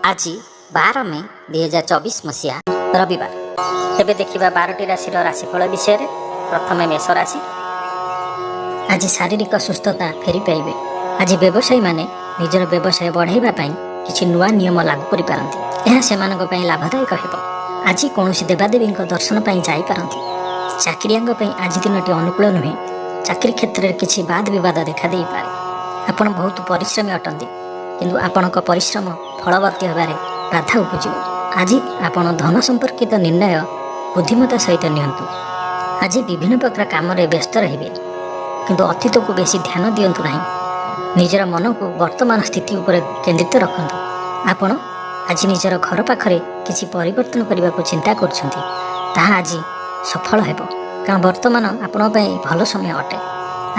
ଆଜି 12 ମେ 2024 ମସିହା ରବିବାର। ଏବେ ଦେଖିବା 12ଟି ରାଶିର ରାଶିଫଳ ବିଷୟରେ। ପ୍ରଥମେ ମେଷ ରାଶି। ଆଜି ଶାରୀରିକ ସୁସ୍ଥତା ଫେରି ପାଇବେ। ଆଜି ବ୍ୟବସାୟୀମାନେ ନିଜର ବ୍ୟବସାୟ ବଢ଼ାଇବା ପାଇଁ କିଛି ନୂଆ ନିୟମ ଲାଗୁ କରିପାରନ୍ତି। ଏହା ସେମାନଙ୍କ ପାଇଁ ଲାଭଦାୟକ ହେବ। ଆଜି କୌଣସି ଦେବାଦେବୀଙ୍କ ଦର୍ଶନ ପାଇଁ ଯାଇପାରନ୍ତି। ଚାକିରିଆଙ୍କ ପାଇଁ ଆଜି ଦିନଟି ଅନୁକୂଳ ନୁହେଁ। ଚାକିରି କ୍ଷେତ୍ରରେ କିଛି ବାଦ ବିବାଦ ଦେଖାଦେଇପାରେ। ଆପଣ ବହୁତ ପରିଶ୍ରମୀ ଅଟନ୍ତି, କିନ୍ତୁ ଆପଣଙ୍କ ପରିଶ୍ରମ ଫଳବତୀ ହେବାରେ ବାଧା ଉପୁଜିବ। ଆଜି ଆପଣ ଧନ ସମ୍ପର୍କିତ ନିର୍ଣ୍ଣୟ ବୁଦ୍ଧିମତା ସହିତ ନିଅନ୍ତୁ। ଆଜି ବିଭିନ୍ନ ପ୍ରକାର କାମରେ ବ୍ୟସ୍ତ ରହିବେ, କିନ୍ତୁ ଅତୀତକୁ ବେଶୀ ଧ୍ୟାନ ଦିଅନ୍ତୁ ନାହିଁ। ନିଜର ମନକୁ ବର୍ତ୍ତମାନ ସ୍ଥିତି ଉପରେ କେନ୍ଦ୍ରିତ ରଖନ୍ତୁ। ଆପଣ ଆଜି ନିଜର ଘର ପାଖରେ କିଛି ପରିବର୍ତ୍ତନ କରିବାକୁ ଚିନ୍ତା କରୁଛନ୍ତି, ତାହା ଆଜି ସଫଳ ହେବ, କାରଣ ବର୍ତ୍ତମାନ ଆପଣଙ୍କ ପାଇଁ ଭଲ ସମୟ ଅଟେ।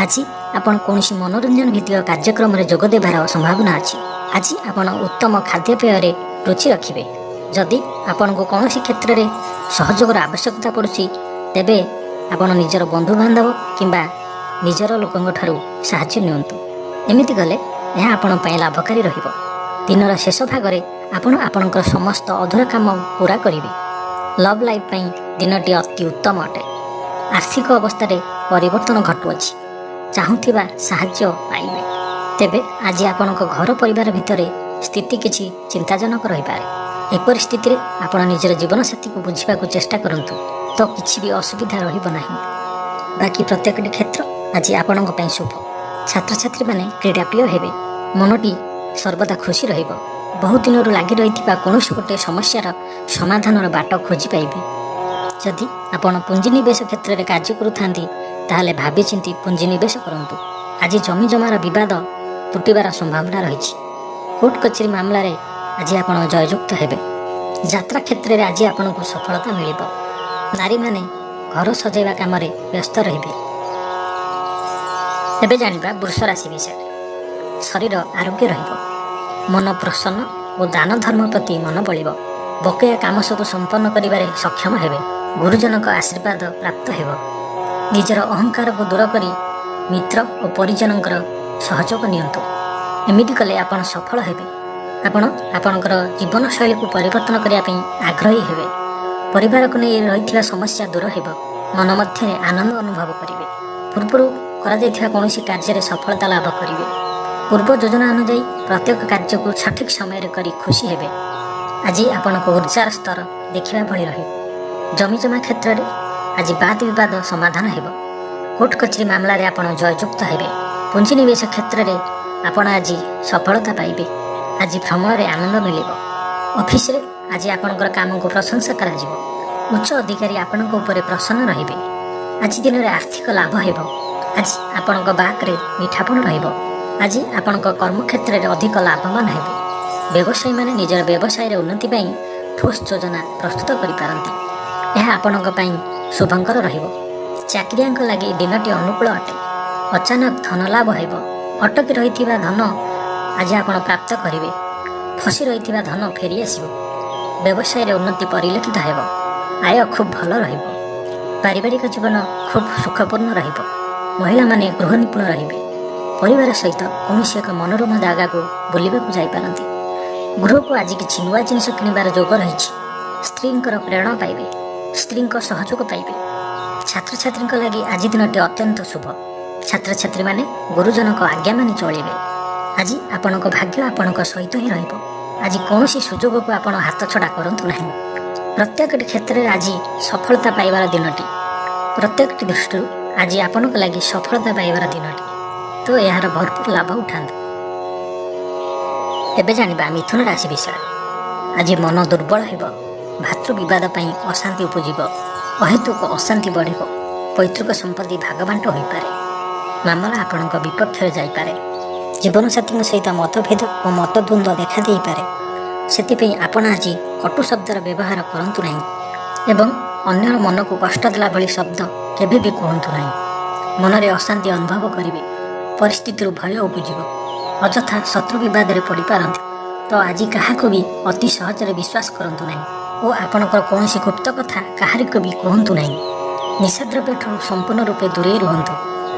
ଆଜି ଆପଣ କୌଣସି ମନୋରଞ୍ଜନ ଭିତ୍ତିକ କାର୍ଯ୍ୟକ୍ରମରେ ଯୋଗ ଦେବାର ସମ୍ଭାବନା ଅଛି। ଆଜି ଆପଣ ଉତ୍ତମ ଖାଦ୍ୟପେୟରେ ରୁଚି ରଖିବେ। ଯଦି ଆପଣଙ୍କୁ କୌଣସି କ୍ଷେତ୍ରରେ ସହଯୋଗର ଆବଶ୍ୟକତା ପଡ଼ୁଛି, ତେବେ ଆପଣ ନିଜର ବନ୍ଧୁବାନ୍ଧବ କିମ୍ବା ନିଜର ଲୋକଙ୍କ ଠାରୁ ସାହାଯ୍ୟ ନିଅନ୍ତୁ। ଏମିତି କଲେ ଏହା ଆପଣଙ୍କ ପାଇଁ ଲାଭକାରୀ ରହିବ। ଦିନର ଶେଷ ଭାଗରେ ଆପଣ ଆପଣଙ୍କର ସମସ୍ତ ଅଧୁରା କାମ ପୂରା କରିବେ। ଲଭ୍ ଲାଇଫ୍ ପାଇଁ ଦିନଟି ଅତି ଉତ୍ତମ ଅଟେ। ଆର୍ଥିକ ଅବସ୍ଥାରେ ପରିବର୍ତ୍ତନ ଘଟୁଅଛି। ଚାହୁଁଥିବା ସାହାଯ୍ୟ ପାଇବେ। ତେବେ ଆଜି ଆପଣଙ୍କ ଘର ପରିବାର ଭିତରେ ସ୍ଥିତି କିଛି ଚିନ୍ତାଜନକ ରହିପାରେ। ଏପରି ସ୍ଥିତିରେ ଆପଣ ନିଜର ଜୀବନସାଥୀକୁ ବୁଝିବାକୁ ଚେଷ୍ଟା କରନ୍ତୁ ତ କିଛି ବି ଅସୁବିଧା ରହିବ ନାହିଁ। ବାକି ପ୍ରତ୍ୟେକଟି କ୍ଷେତ୍ର ଆଜି ଆପଣଙ୍କ ପାଇଁ ଶୁଭ। ଛାତ୍ରଛାତ୍ରୀମାନେ କ୍ରୀଡ଼ାପ୍ରିୟ ହେବେ। ମନଟି ସର୍ବଦା ଖୁସି ରହିବ। ବହୁତ ଦିନରୁ ଲାଗି ରହିଥିବା କୌଣସି ଗୋଟିଏ ସମସ୍ୟାର ସମାଧାନର ବାଟ ଖୋଜି ପାଇବେ। ଯଦି ଆପଣ ପୁଞ୍ଜିନିବେଶ କ୍ଷେତ୍ରରେ କାର୍ଯ୍ୟ କରୁଥାନ୍ତି, ତାହେଲେ ଭାବିଚିନ୍ତି ପୁଞ୍ଜିନିବେଶ କରନ୍ତୁ। ଆଜି ଜମି ଜମାର ବିବାଦ ତୁଟିବାର ସମ୍ଭାବନା ରହିଛି। କୋର୍ଟ କଚେରୀ ମାମଲାରେ ଆଜି ଆପଣ ଜୟଯୁକ୍ତ ହେବେ। ଯାତ୍ରା କ୍ଷେତ୍ରରେ ଆଜି ଆପଣଙ୍କୁ ସଫଳତା ମିଳିବ। ନାରୀମାନେ ଘର ସଜାଇବା କାମରେ ବ୍ୟସ୍ତ ରହିବେ। ଏବେ ଜାଣିବା ବୃଷ ରାଶି ବିଷୟରେ। ଶରୀର ଆରୋଗ୍ୟ ରହିବ। ମନ ପ୍ରସନ୍ନ ଓ ଦାନ ଧର୍ମ ପ୍ରତି ମନ ବଳିବ। ବକେୟା କାମ ସବୁ ସମ୍ପନ୍ନ କରିବାରେ ସକ୍ଷମ ହେବେ। ଗୁରୁଜନଙ୍କ ଆଶୀର୍ବାଦ ପ୍ରାପ୍ତ ହେବ। ନିଜର ଅହଙ୍କାରକୁ ଦୂର କରି ମିତ୍ର ଓ ପରିଜନଙ୍କର ସହଯୋଗ ନିଅନ୍ତୁ। ଏମିତି କଲେ ଆପଣ ସଫଳ ହେବେ। ଆପଣ ଆପଣଙ୍କର ଜୀବନଶୈଳୀକୁ ପରିବର୍ତ୍ତନ କରିବା ପାଇଁ ଆଗ୍ରହୀ ହେବେ। ପରିବାରକୁ ନେଇ ରହିଥିବା ସମସ୍ୟା ଦୂର ହେବ। ମନ ମଧ୍ୟରେ ଆନନ୍ଦ ଅନୁଭବ କରିବେ। ପୂର୍ବରୁ କରାଯାଇଥିବା କୌଣସି କାର୍ଯ୍ୟରେ ସଫଳତା ଲାଭ କରିବେ। ପୂର୍ବ ଯୋଜନା ଅନୁଯାୟୀ ପ୍ରତ୍ୟେକ କାର୍ଯ୍ୟକୁ ସଠିକ୍ ସମୟରେ କରି ଖୁସି ହେବେ। ଆଜି ଆପଣଙ୍କ ଉର୍ଜାର ସ୍ତର ଦେଖିବା ଭଳି ରହିବ। ଜମିଜମା କ୍ଷେତ୍ରରେ ଆଜି ବାଦ ବିବାଦ ସମାଧାନ ହେବ। କୋର୍ଟ କଚେରୀ ମାମଲାରେ ଆପଣ ଜୟଯୁକ୍ତ ହେବେ। ପୁଞ୍ଜିନିବେଶ କ୍ଷେତ୍ରରେ ଆପଣ ଆଜି ସଫଳତା ପାଇବେ। ଆଜି ଭ୍ରମଣରେ ଆନନ୍ଦ ମିଳିବ। ଅଫିସରେ ଆଜି ଆପଣଙ୍କର କାମକୁ ପ୍ରଶଂସା କରାଯିବ। ଉଚ୍ଚ ଅଧିକାରୀ ଆପଣଙ୍କ ଉପରେ ପ୍ରସନ୍ନ ରହିବେ। ଆଜି ଦିନରେ ଆର୍ଥିକ ଲାଭ ହେବ। ଆଜି ଆପଣଙ୍କ ବାକ୍ରେ ମିଠାପଣ ରହିବ। ଆଜି ଆପଣଙ୍କ କର୍ମକ୍ଷେତ୍ରରେ ଅଧିକ ଲାଭବାନ ହେବେ। ବ୍ୟବସାୟୀମାନେ ନିଜର ବ୍ୟବସାୟରେ ଉନ୍ନତି ପାଇଁ ଠୋସ୍ ଯୋଜନା ପ୍ରସ୍ତୁତ କରିପାରନ୍ତି। ଏହା ଆପଣଙ୍କ ପାଇଁ ଶୁଭଙ୍କର ରହିବ। ଚାକିରିଆଙ୍କ ଲାଗି ଦିନଟି ଅନୁକୂଳ ଅଟେ। ଅଚାନକ ଧନ ଲାଭ ହେବ। ଅଟକି ରହିଥିବା ଧନ ଆଜି ଆପଣ ପ୍ରାପ୍ତ କରିବେ। ଫସି ରହିଥିବା ଧନ ଫେରିଆସିବ। ବ୍ୟବସାୟରେ ଉନ୍ନତି ପରିଲକ୍ଷିତ ହେବ। ଆୟ ଖୁବ୍ ଭଲ ରହିବ। ପାରିବାରିକ ଜୀବନ ଖୁବ୍ ସୁଖପୂର୍ଣ୍ଣ ରହିବ। ମହିଳାମାନେ ଗୃହ ନିପୁଣ ରହିବେ। ପରିବାର ସହିତ କୌଣସି ଏକ ମନୋରମ ଜାଗାକୁ ବୁଲିବାକୁ ଯାଇପାରନ୍ତି। ଗୃହକୁ ଆଜି କିଛି ନୂଆ ଜିନିଷ କିଣିବାର ଯୋଗ ରହିଛି। ସ୍ତ୍ରୀଙ୍କର ପ୍ରେରଣା ପାଇବେ। ସ୍ତ୍ରୀଙ୍କ ସହଯୋଗ ପାଇବେ। ଛାତ୍ରଛାତ୍ରୀଙ୍କ ଲାଗି ଆଜି ଦିନଟି ଅତ୍ୟନ୍ତ ଶୁଭ। ଛାତ୍ରଛାତ୍ରୀମାନେ ଗୁରୁଜନଙ୍କ ଆଜ୍ଞା ମାନି ଚଳିବେ। ଆଜି ଆପଣଙ୍କ ଭାଗ୍ୟ ଆପଣଙ୍କ ସହିତ ହିଁ ରହିବ। ଆଜି କୌଣସି ସୁଯୋଗକୁ ଆପଣ ହାତଛଡ଼ା କରନ୍ତୁ ନାହିଁ। ପ୍ରତ୍ୟେକଟି କ୍ଷେତ୍ରରେ ଆଜି ସଫଳତା ପାଇବାର ଦିନଟି। ପ୍ରତ୍ୟେକଟି ଦୃଷ୍ଟିରୁ ଆଜି ଆପଣଙ୍କ ଲାଗି ସଫଳତା ପାଇବାର ଦିନଟି, ତ ଏହାର ଭରପୁର ଲାଭ ଉଠାନ୍ତୁ। ଏବେ ଜାଣିବା ମିଥୁନ ରାଶି ବିଷୟରେ। ଆଜି ମନ ଦୁର୍ବଳ ହେବ। ଭାତୃ ବିବାଦ ପାଇଁ ଅଶାନ୍ତି ଉପୁଜିବ। ଅହେତୁକ ଅଶାନ୍ତି ବଢ଼ିବ। ପୈତୃକ ସମ୍ପତ୍ତି ଭାଗବାଣ୍ଟ ହୋଇପାରେ। ମାମଲା ଆପଣଙ୍କ ବିପକ୍ଷରେ ଯାଇପାରେ। ଜୀବନସାଥୀଙ୍କ ସହିତ ମତଭେଦ ଓ ମତଦ୍ୱନ୍ଦ୍ୱ ଦେଖା ଦେଇପାରେ। ସେଥିପାଇଁ ଆପଣ ଆଜି କଟୁ ଶବ୍ଦର ବ୍ୟବହାର କରନ୍ତୁ ନାହିଁ ଏବଂ ଅନ୍ୟର ମନକୁ କଷ୍ଟ ଦେଲା ଭଳି ଶବ୍ଦ କେବେ ବି କୁହନ୍ତୁ ନାହିଁ। ମନରେ ଅଶାନ୍ତି ଅନୁଭବ କରିବେ। ପରିସ୍ଥିତିରୁ ଭୟ ଉପୁଜିବ। ଅଯଥା ଶତ୍ରୁ ବିବାଦରେ ପଡ଼ିପାରନ୍ତି। ତ ଆଜି କାହାକୁ ବି ଅତି ସହଜରେ ବିଶ୍ୱାସ କରନ୍ତୁ ନାହିଁ ଓ ଆପଣଙ୍କର କୌଣସି ଗୁପ୍ତ କଥା କାହାରିକୁ ବି କୁହନ୍ତୁ ନାହିଁ। ନିଶାଦ୍ରବ୍ୟଠାରୁ ସମ୍ପୂର୍ଣ୍ଣ ରୂପେ ଦୂରେଇ ରୁହନ୍ତୁ,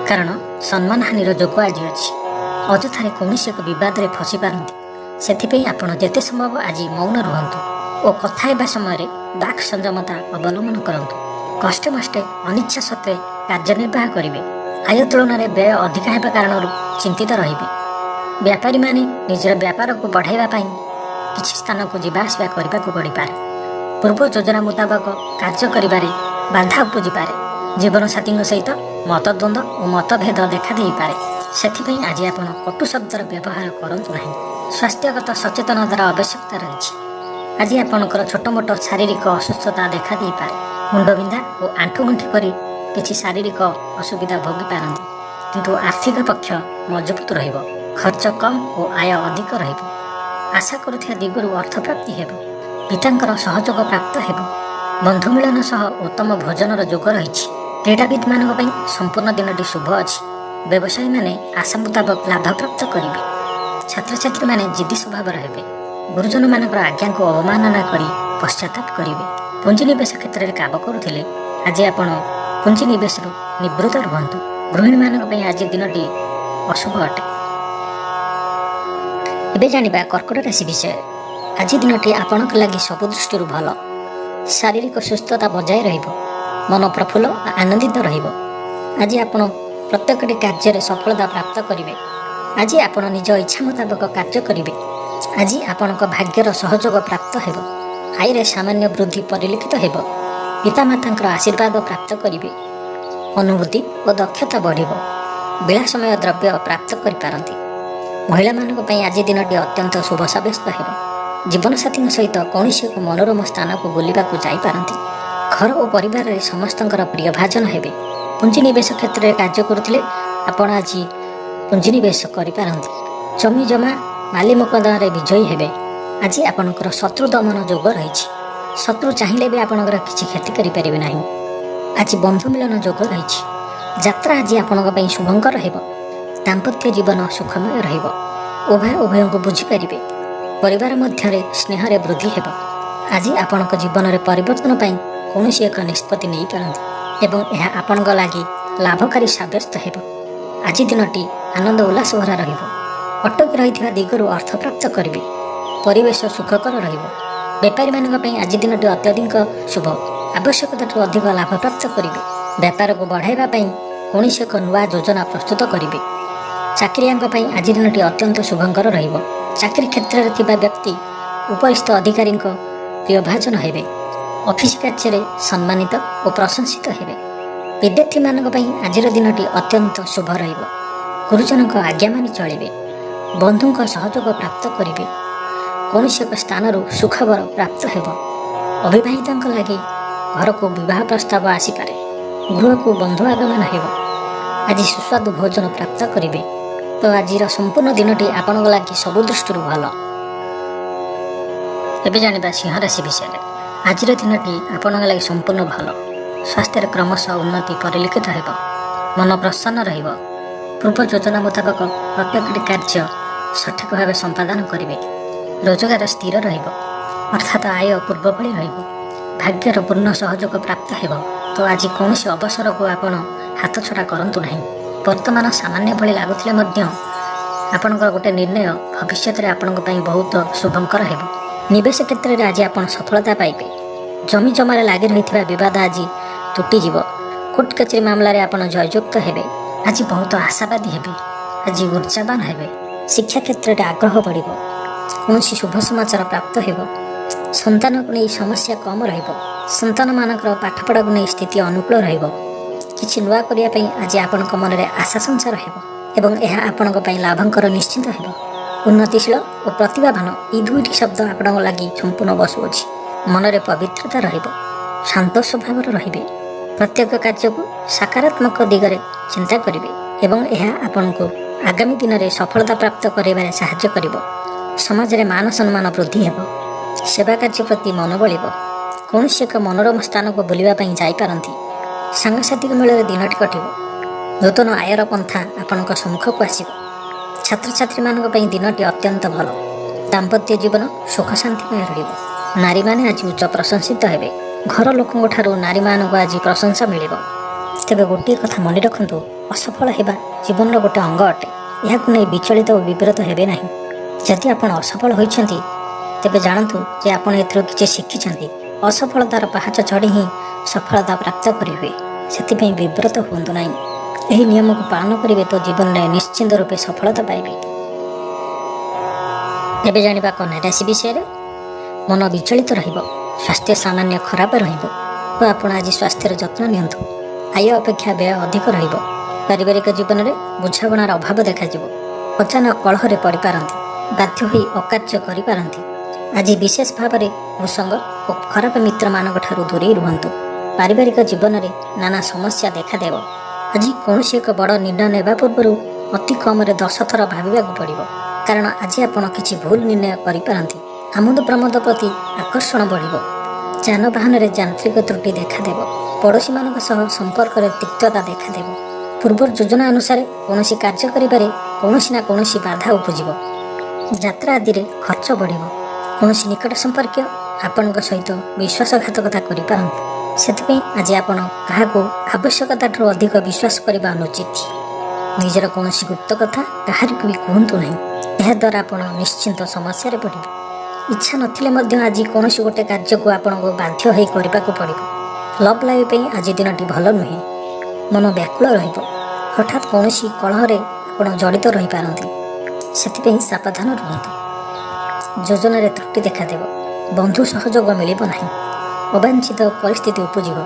କାରଣ ସମ୍ମାନହାନିର ଯୋଗ ଆଜି ଅଛି। ଅଯଥାରେ କୌଣସି ଏକ ବିବାଦରେ ଫସି ପାରନ୍ତି। ସେଥିପାଇଁ ଆପଣ ଯେତେ ସମ୍ଭବ ଆଜି ମୌନ ରୁହନ୍ତୁ ଓ କଥା ହେବା ସମୟରେ ବାକ୍ ସଂଯମତା ଅବଲମ୍ବନ କରନ୍ତୁ। କଷ୍ଟେ ମଷ୍ଟେ ଅନିଚ୍ଛା ସତ୍ତ୍ୱେ କାର୍ଯ୍ୟନିର୍ବାହ କରିବେ। ଆୟ ତୁଳନାରେ ବ୍ୟୟ ଅଧିକା ହେବା କାରଣରୁ ଚିନ୍ତିତ ରହିବେ। ବ୍ୟାପାରୀମାନେ ନିଜର ବ୍ୟାପାରକୁ ବଢ଼ାଇବା ପାଇଁ କିଛି ସ୍ଥାନକୁ ଯିବା ଆସିବା କରିବାକୁ ପଡ଼ିପାରେ। ପୂର୍ବ ଯୋଜନା ମୁତାବକ କାର୍ଯ୍ୟ କରିବାରେ ବାଧା ଉପୁଜିପାରେ। ଜୀବନସାଥୀଙ୍କ ସହିତ ମତଦ୍ୱନ୍ଦ୍ୱ ଓ ମତଭେଦ ଦେଖା ଦେଇପାରେ। ସେଥିପାଇଁ ଆଜି ଆପଣ କଟୁ ଶବ୍ଦର ବ୍ୟବହାର କରନ୍ତୁ ନାହିଁ। ସ୍ୱାସ୍ଥ୍ୟଗତ ସଚେତନତାର ଆବଶ୍ୟକତା ରହିଛି। ଆଜି ଆପଣଙ୍କର ଛୋଟମୋଟ ଶାରୀରିକ ଅସୁସ୍ଥତା ଦେଖା ଦେଇପାରେ। ମୁଣ୍ଡବିନ୍ଧା ଓ ଆଣ୍ଠୁଗଣ୍ଠି ପରି କିଛି ଶାରୀରିକ ଅସୁବିଧା ଭୋଗିପାରନ୍ତି, କିନ୍ତୁ ଆର୍ଥିକ ପକ୍ଷ ମଜବୁତ ରହିବ। ଖର୍ଚ୍ଚ କମ୍ ଓ ଆୟ ଅଧିକ ରହିବ। ଆଶା କରୁଥିବା ଦିଗରୁ ଅର୍ଥପ୍ରାପ୍ତି ହେବ। ପିତାଙ୍କର ସହଯୋଗ ପ୍ରାପ୍ତ ହେବ। ବନ୍ଧୁ ମିଳନ ସହ ଉତ୍ତମ ଭୋଜନର ଯୋଗ ରହିଛି। କ୍ରୀଡ଼ାବିତ୍ମାନଙ୍କ ପାଇଁ ସମ୍ପୂର୍ଣ୍ଣ ଦିନଟି ଶୁଭ ଅଛି। ବ୍ୟବସାୟୀମାନେ ଆଶା ମୁତାବକ ଲାଭ ପ୍ରାପ୍ତ କରିବେ। ଛାତ୍ରଛାତ୍ରୀମାନେ ଜିଦ୍ଦି ସ୍ୱଭାବର ହେବେ। ଗୁରୁଜନମାନଙ୍କର ଆଜ୍ଞାକୁ ଅବମାନନା କରି ପଶ୍ଚାତାପ କରିବେ। ପୁଞ୍ଜିନିବେଶ କ୍ଷେତ୍ରରେ କାମ କରୁଥିଲେ ଆଜି ଆପଣ ପୁଞ୍ଜିନିବେଶରୁ ନିବୃତ୍ତ ରୁହନ୍ତୁ। ଗୃହିଣୀମାନଙ୍କ ପାଇଁ ଆଜି ଦିନଟି ଅଶୁଭ ଅଟେ। ଏବେ ଜାଣିବା କର୍କଟ ରାଶି ବିଷୟରେ। ଆଜି ଦିନଟି ଆପଣଙ୍କ ଲାଗି ସବୁ ଦୃଷ୍ଟିରୁ ଭଲ। ଶାରୀରିକ ସୁସ୍ଥତା ବଜାୟ ରହିବ। ମନ ପ୍ରଫୁଲ୍ଲ ଓ ଆନନ୍ଦିତ ରହିବ। ଆଜି ଆପଣ ପ୍ରତ୍ୟେକଟି କାର୍ଯ୍ୟରେ ସଫଳତା ପ୍ରାପ୍ତ କରିବେ। ଆଜି ଆପଣ ନିଜ ଇଚ୍ଛା ମୁତାବକ କାର୍ଯ୍ୟ କରିବେ। ଆଜି ଆପଣଙ୍କ ଭାଗ୍ୟର ସହଯୋଗ ପ୍ରାପ୍ତ ହେବ। ଆୟରେ ସାମାନ୍ୟ ବୃଦ୍ଧି ପରିଲକ୍ଷିତ ହେବ। ପିତାମାତାଙ୍କର ଆଶୀର୍ବାଦ ପ୍ରାପ୍ତ କରିବେ। ଅନୁଭୂତି ଓ ଦକ୍ଷତା ବଢ଼ିବ। ବିଳାସମୟ ଦ୍ରବ୍ୟ ପ୍ରାପ୍ତ କରିପାରନ୍ତି। ମହିଳାମାନଙ୍କ ପାଇଁ ଆଜି ଦିନଟି ଅତ୍ୟନ୍ତ ଶୁଭ ସାବ୍ୟସ୍ତ ହେବ। ଜୀବନସାଥୀଙ୍କ ସହିତ କୌଣସି ଏକ ମନୋରମ ସ୍ଥାନକୁ ବୁଲିବାକୁ ଯାଇପାରନ୍ତି। ଘର ଓ ପରିବାରରେ ସମସ୍ତଙ୍କର ପ୍ରିୟଭାଜନ ହେବେ। ପୁଞ୍ଜିନିବେଶ କ୍ଷେତ୍ରରେ କାର୍ଯ୍ୟ କରୁଥିଲେ ଆପଣ ଆଜି ପୁଞ୍ଜିନିବେଶ କରିପାରନ୍ତି। ଜମି ଜମା ମାଲି ମୋକଦ୍ଦମାରେ ବିଜୟୀ ହେବେ। ଆଜି ଆପଣଙ୍କର ଶତ୍ରୁ ଦମନ ଯୋଗ ରହିଛି। ଶତ୍ରୁ ଚାହିଁଲେ ବି ଆପଣଙ୍କର କିଛି କ୍ଷତି କରିପାରିବେ ନାହିଁ। ଆଜି ବନ୍ଧୁ ମିଳନ ଯୋଗ ରହିଛି। ଯାତ୍ରା ଆଜି ଆପଣଙ୍କ ପାଇଁ ଶୁଭଙ୍କର ହେବ। ଦାମ୍ପତ୍ୟ ଜୀବନ ସୁଖମୟ ରହିବ। ଉଭୟ ଉଭୟଙ୍କୁ ବୁଝିପାରିବେ। ପରିବାର ମଧ୍ୟରେ ସ୍ନେହରେ ବୃଦ୍ଧି ହେବ। ଆଜି ଆପଣଙ୍କ ଜୀବନରେ ପରିବର୍ତ୍ତନ ପାଇଁ କୌଣସି ଏକ ନିଷ୍ପତ୍ତି ନେଇପାରନ୍ତି ଏବଂ ଏହା ଆପଣଙ୍କ ଲାଗି ଲାଭକାରୀ ସାବ୍ୟସ୍ତ ହେବ। ଆଜି ଦିନଟି ଆନନ୍ଦ ଉଲ୍ଲାସ ଭରା ରହିବ। ଅଟକି ରହିଥିବା ଦିଗରୁ ଅର୍ଥ ପ୍ରାପ୍ତ କରିବେ। ପରିବେଶ ସୁଖକର ରହିବ। ବେପାରୀମାନଙ୍କ ପାଇଁ ଆଜି ଦିନଟି ଅତ୍ୟଧିକ ଶୁଭ। ଆବଶ୍ୟକତାଠୁ ଅଧିକ ଲାଭ ପ୍ରାପ୍ତ କରିବେ। ବେପାରକୁ ବଢ଼ାଇବା ପାଇଁ କୌଣସି ଏକ ନୂଆ ଯୋଜନା ପ୍ରସ୍ତୁତ କରିବେ। ଚାକିରିଆଙ୍କ ପାଇଁ ଆଜି ଦିନଟି ଅତ୍ୟନ୍ତ ଶୁଭଙ୍କର ରହିବ। ଚାକିରି କ୍ଷେତ୍ରରେ ଥିବା ବ୍ୟକ୍ତି ଉପରିସ୍ଥ ଅଧିକାରୀଙ୍କ ପ୍ରିୟଭାଜନ ହେବେ। ଅଫିସ କାର୍ଯ୍ୟରେ ସମ୍ମାନିତ ଓ ପ୍ରଶଂସିତ ହେବେ। ବିଦ୍ୟାର୍ଥୀମାନଙ୍କ ପାଇଁ ଆଜିର ଦିନଟି ଅତ୍ୟନ୍ତ ଶୁଭ ରହିବ। ଗୁରୁଜନଙ୍କ ଆଜ୍ଞା ମାନି ଚଳିବେ। ବନ୍ଧୁଙ୍କ ସହଯୋଗ ପ୍ରାପ୍ତ କରିବେ। କୌଣସି ଏକ ସ୍ଥାନରୁ ସୁଖବର ପ୍ରାପ୍ତ ହେବ। ଅବିବାହିତଙ୍କ ଲାଗି ଘରକୁ ବିବାହ ପ୍ରସ୍ତାବ ଆସିପାରେ। ଗୃହକୁ ବନ୍ଧୁ ଆଗମନ ହେବ। ଆଜି ସୁସ୍ୱାଦୁ ଭୋଜନ ପ୍ରାପ୍ତ କରିବେ। ତ ଆଜିର ସମ୍ପୂର୍ଣ୍ଣ ଦିନଟି ଆପଣଙ୍କ ଲାଗି ସବୁ ଦୃଷ୍ଟିରୁ ଭଲ। ଏବେ ଜାଣିବା ସିଂହ ରାଶି ବିଷୟରେ। ଆଜିର ଦିନଟି ଆପଣଙ୍କ ଲାଗି ସମ୍ପୂର୍ଣ୍ଣ ଭଲ। ସ୍ୱାସ୍ଥ୍ୟରେ କ୍ରମଶଃ ଉନ୍ନତି ପରିଲକ୍ଷିତ ହେବ। ମନ ପ୍ରସନ୍ନ ରହିବ। ପୂର୍ବ ଯୋଜନା ମୁତାବକ ପ୍ରତ୍ୟେକଟି କାର୍ଯ୍ୟ ସଠିକ ଭାବେ ସମ୍ପାଦନ କରିବେ। ରୋଜଗାର ସ୍ଥିର ରହିବ, ଅର୍ଥାତ୍ ଆୟ ପୂର୍ବ ଭଳି ରହିବ। ଭାଗ୍ୟର ପୂର୍ଣ୍ଣ ସହଯୋଗ ପ୍ରାପ୍ତ ହେବ। ତ ଆଜି କୌଣସି ଅବସରକୁ ଆପଣ ହାତଛଡ଼ା କରନ୍ତୁ ନାହିଁ। ବର୍ତ୍ତମାନ ସାମାନ୍ୟ ଭଳି ଲାଗୁଥିଲେ ମଧ୍ୟ ଆପଣଙ୍କର ଗୋଟେ ନିର୍ଣ୍ଣୟ ଭବିଷ୍ୟତରେ ଆପଣଙ୍କ ପାଇଁ ବହୁତ ଶୁଭଙ୍କର ହେବ। ନିବେଶ କ୍ଷେତ୍ରରେ ଆଜି ଆପଣ ସଫଳତା ପାଇବେ। ଜମି ଜମାରେ ଲାଗି ରହିଥିବା ବିବାଦ ଆଜି ତୁଟିଯିବ। କୋର୍ଟ କଚେରୀ ମାମଲାରେ ଆପଣ ଜୟଯୁକ୍ତ ହେବେ। ଆଜି ବହୁତ ଆଶାବାଦୀ ହେବେ। ଆଜି ଉର୍ଜାବାନ ହେବେ। ଶିକ୍ଷା କ୍ଷେତ୍ରରେ ଆଗ୍ରହ ବଢ଼ିବ। କୌଣସି ଶୁଭ ସମାଚାର ପ୍ରାପ୍ତ ହେବ। ସନ୍ତାନକୁ ନେଇ ସମସ୍ୟା କମ୍ ରହିବ। ସନ୍ତାନମାନଙ୍କର ପାଠପଢ଼ାକୁ ନେଇ ସ୍ଥିତି ଅନୁକୂଳ ରହିବ। କିଛି ନୂଆ କରିବା ପାଇଁ ଆଜି ଆପଣଙ୍କ ମନରେ ଆଶା ସଞ୍ଚାର ହେବ ଏବଂ ଏହା ଆପଣଙ୍କ ପାଇଁ ଲାଭଙ୍କର ନିଶ୍ଚିତ ହେବ। ଉନ୍ନତିଶୀଳ ଓ ପ୍ରତିଭାବାନ, ଏଇ ଦୁଇଟି ଶବ୍ଦ ଆପଣଙ୍କ ଲାଗି ସମ୍ପୂର୍ଣ୍ଣ ବସୁଅଛି। ମନରେ ପବିତ୍ରତା ରହିବ। ଶାନ୍ତ ସ୍ୱଭାବର ରହିବେ। ପ୍ରତ୍ୟେକ କାର୍ଯ୍ୟକୁ ସକାରାତ୍ମକ ଦିଗରେ ଚିନ୍ତା କରିବେ ଏବଂ ଏହା ଆପଣଙ୍କୁ ଆଗାମୀ ଦିନରେ ସଫଳତା ପ୍ରାପ୍ତ କରିବାରେ ସାହାଯ୍ୟ କରିବ। ସମାଜରେ ମାନ ସମ୍ମାନ ବୃଦ୍ଧି ହେବ। ସେବା କାର୍ଯ୍ୟ ପ୍ରତି ମନ ବଳିବ। କୌଣସି ଏକ ମନୋରମ ସ୍ଥାନକୁ ବୁଲିବା ପାଇଁ ଯାଇପାରନ୍ତି। ସାଙ୍ଗସାଥିଙ୍କ ମେଳରେ ଦିନଟି କଟିବ। ନୂତନ ଆୟର ପନ୍ଥା ଆପଣଙ୍କ ସମ୍ମୁଖକୁ ଆସିବ। ଛାତ୍ରଛାତ୍ରୀମାନଙ୍କ ପାଇଁ ଦିନଟି ଅତ୍ୟନ୍ତ ଭଲ। ଦାମ୍ପତ୍ୟ ଜୀବନ ସୁଖ ଶାନ୍ତିମୟ ରହିବ। ନାରୀମାନେ ଆଜି ଉଚ୍ଚ ପ୍ରଶଂସିତ ହେବେ। ଘର ଲୋକଙ୍କ ଠାରୁ ନାରୀମାନଙ୍କୁ ଆଜି ପ୍ରଶଂସା ମିଳିବ। ତେବେ ଗୋଟିଏ କଥା ମନେ ରଖନ୍ତୁ, ଅସଫଳ ହେବା ଜୀବନର ଗୋଟେ ଅଙ୍ଗ ଅଟେ। ଏହାକୁ ନେଇ ବିଚଳିତ ଓ ବିବ୍ରତ ହେବେ ନାହିଁ। ଯଦି ଆପଣ ଅସଫଳ ହୋଇଛନ୍ତି, ତେବେ ଜାଣନ୍ତୁ ଯେ ଆପଣ ଏଥିରୁ କିଛି ଶିଖିଛନ୍ତି। ଅସଫଳତାର ପାହାଚ ଚଢ଼ି ହିଁ ସଫଳତା ପ୍ରାପ୍ତ କରିହୁଏ। ସେଥିପାଇଁ ବିବ୍ରତ ହୁଅନ୍ତୁ ନାହିଁ। ଏହି ନିୟମକୁ ପାଳନ କରିବେ ତ ଜୀବନରେ ନିଶ୍ଚିନ୍ତ ରୂପେ ସଫଳତା ପାଇବେ। ଏବେ ଜାଣିବା କନ୍ୟା ରାଶି ବିଷୟରେ। ମନ ବିଚଳିତ ରହିବ। ସ୍ୱାସ୍ଥ୍ୟ ସାମାନ୍ୟ ଖରାପ ରହିବ ଓ ଆପଣ ଆଜି ସ୍ୱାସ୍ଥ୍ୟର ଯତ୍ନ ନିଅନ୍ତୁ। ଆୟ ଅପେକ୍ଷା ବ୍ୟୟ ଅଧିକ ରହିବ। ପାରିବାରିକ ଜୀବନରେ ବୁଝାମଣାର ଅଭାବ ଦେଖାଯିବ। ଅଚାନକ କଳହରେ ପଡ଼ିପାରନ୍ତି। ବାଧ୍ୟ ହୋଇ ଅକାର୍ଯ୍ୟ କରିପାରନ୍ତି। ଆଜି ବିଶେଷ ଭାବରେ କୁସଙ୍ଗ ଓ ଖରାପ ମିତ୍ରମାନଙ୍କ ଠାରୁ ଦୂରେଇ ରୁହନ୍ତୁ। ପାରିବାରିକ ଜୀବନରେ ନାନା ସମସ୍ୟା ଦେଖାଦେବ। ଆଜି କୌଣସି ଏକ ବଡ଼ ନିର୍ଣ୍ଣୟ ନେବା ପୂର୍ବରୁ ଅତି କମରେ 10 ଥର ଭାବିବାକୁ ପଡ଼ିବ, କାରଣ ଆଜି ଆପଣ କିଛି ଭୁଲ ନିର୍ଣ୍ଣୟ କରିପାରନ୍ତି। ଆମୋଦ ପ୍ରମୋଦ ପ୍ରତି ଆକର୍ଷଣ ବଢ଼ିବ। ଯାନବାହନରେ ଯାନ୍ତ୍ରିକ ତ୍ରୁଟି ଦେଖାଦେବ। ପଡ଼ୋଶୀମାନଙ୍କ ସହ ସମ୍ପର୍କରେ ତିକ୍ତତା ଦେଖାଦେବ। ପୂର୍ବ ଯୋଜନା ଅନୁସାରେ କୌଣସି କାର୍ଯ୍ୟ କରିବାରେ କୌଣସି ନା କୌଣସି ବାଧା ଉପୁଜିବ। ଯାତ୍ରା ଆଦିରେ ଖର୍ଚ୍ଚ ବଢ଼ିବ। କୌଣସି ନିକଟ ସମ୍ପର୍କୀୟ ଆପଣଙ୍କ ସହିତ ବିଶ୍ୱାସଘାତକତା କରିପାରନ୍ତି। ସେଥିପାଇଁ ଆଜି ଆପଣ କାହାକୁ ଆବଶ୍ୟକତାଠାରୁ ଅଧିକ ବିଶ୍ୱାସ କରିବା ଅନୁଚିତ। ନିଜର କୌଣସି ଗୁପ୍ତ କଥା କାହାରିକୁ ବି କୁହନ୍ତୁ ନାହିଁ। ଏହାଦ୍ୱାରା ଆପଣ ନିଶ୍ଚିନ୍ତ ସମସ୍ୟାରେ ପଡ଼ିବେ। ଇଚ୍ଛା ନଥିଲେ ମଧ୍ୟ ଆଜି କୌଣସି ଗୋଟେ କାର୍ଯ୍ୟକୁ ଆପଣଙ୍କୁ ବାଧ୍ୟ ହୋଇ କରିବାକୁ ପଡ଼ିବ। ଲଭ୍ ଲାଇଫ୍ ପାଇଁ ଆଜି ଦିନଟି ଭଲ ନୁହେଁ। ମନ ବ୍ୟାକୁଳ ରହିବ। ହଠାତ୍ କୌଣସି କଳହରେ ଆପଣ ଜଡ଼ିତ ରହିପାରନ୍ତି। ସେଥିପାଇଁ ସାବଧାନ ରୁହନ୍ତୁ। ଯୋଜନାରେ ତ୍ରୁଟି ଦେଖାଦେବ। ବନ୍ଧୁ ସହଯୋଗ ମିଳିବ ନାହିଁ। ଅବାଞ୍ଛିତ ପରିସ୍ଥିତି ଉପୁଜିବ।